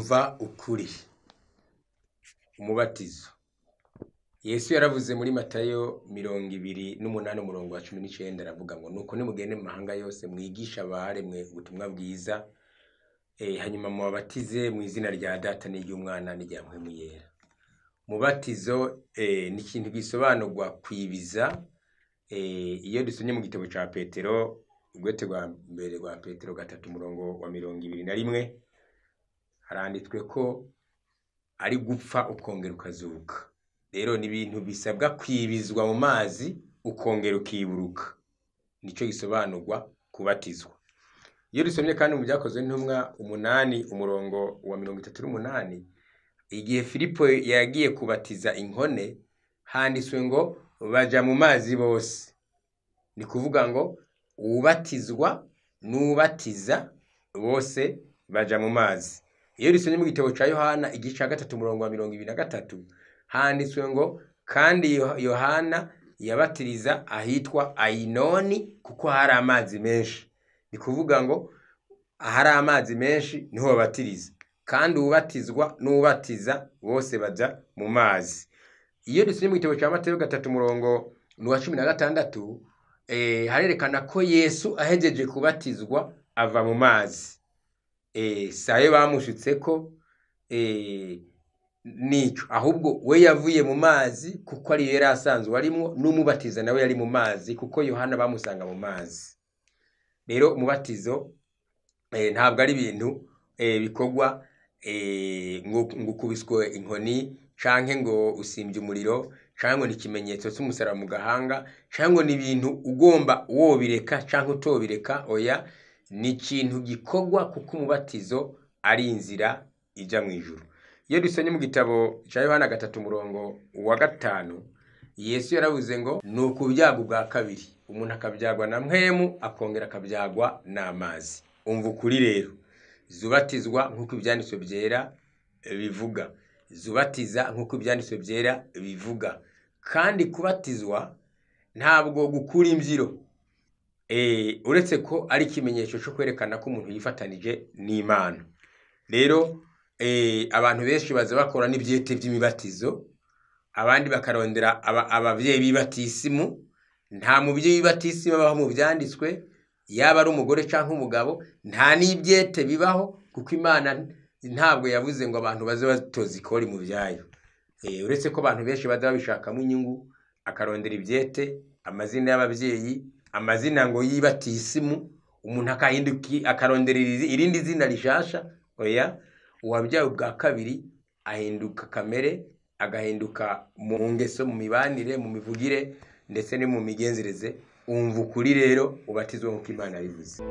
Umva ukuri. Umubatizo. Yesu yaravuze muri Matayo 28 umurongo wa 19 aravuga ngo nuko nimugende mu mahanga yose mwigisha abaremwe ubutumwa bwiza, hanyuma mubabatize mu izina rya Data n'iry'Umwana n'irya Mpwemu Yera. Umubatizo ni ikintu gisobanurwa kwibiza. Iyo dusomye mu gitabo ca Petero, urwete rwa mbere rwa Petero 3 umurongo wa 21, haranditswe ko ari gupfa ukongera ukazuka. Rero ni ibintu bisabwa kwibizwa mu mazi ukongera ukiburuka, nico gisobanurwa kubatizwa. Iyo dusomye kandi mu Vyakozwe n'Intumwa 8 umurongo wa 38, igihe Filipo yagiye kubatiza inkone, handitswe ngo baja mu mazi bose. Ni kuvuga ngo uwubatizwa n'uwubatiza bose baja mu mazi. Iyo dusomye mu gitabo ca Yohana igice ca 3 umurongo wa 23, handitswe ngo kandi Yohana yabatiriza ahitwa Ayinoni kuko hari amazi menshi. Ni kuvuga ngo ahari amazi menshi niho babatiriza, kandi uwubatizwa n'uwubatiza bose baja mu mazi. Iyo dusomye mu gitabo ca Matayo 3 umurongo wa 16, harerekana ko Yesu ahejeje kubatizwa ava mu mazi. Sayo bamushutseko nico, ahubwo we yavuye mu mazi kuko ariyo yari asanzwe arimwo, n'umubatiza nawe yari mu mazi kuko Yohana bamusanga mu mazi. Rero umubatizo ntabwo ari ibintu bikorwa ngo ukubiswe inkoni canke ngo usimvye umuriro canke ngo ni ikimenyetso c'umusaraba mu gahanga canke ngo ni ibintu ugomba wobireka canke utobireka. Oya, ni ikintu gikorwa kuko umubatizo ari inzira ija mw'ijuru. Iyo dusomye mu gitabo ca Yohana 3 umurongo wa 5, Yesu yaravuze ngo ni ukuvyagwa ubwa kabiri, umuntu akavyagwa na mpwemu akongera akavyagwa n'amazi. Umva ukuri rero, zubatizwa nk'uko ivyanditswe vyera bivuga, zubatiza nk'uko ivyanditswe vyera bivuga. Kandi kubatizwa ntabwo gukura imvyiro, uretse ko ari ikimenyetso co kwerekana ko umuntu yifatanije n'Imana. Rero abantu benshi baza bakora n'ivyete vy'imibatizo, abandi bakarondera abavyeyi b'ibatisimu. Nta muvyeyi w'ibatisimu abaho mu vyanditswe, yaba ari umugore canke umugabo, nta n'ivyete bibaho, kuko Imana ntabwo yavuze ngo abantu baze batoza ikori mu vyayo. Uretse ko abantu benshi baza babishakamo inyungu, akarondera ivyete, amazina y'abavyeyi, amazina ngo y'ibatisimu, umuntu akarondera irindi zina rishasha. Oya, uwabyawe ubwa kabiri ahinduka kamere, agahinduka mu ngeso, mu mibanire, mu mivugire ndetse no mu migenzereze. Umva ukuri rero, ubatizwe nk'uko Imana yabivuze.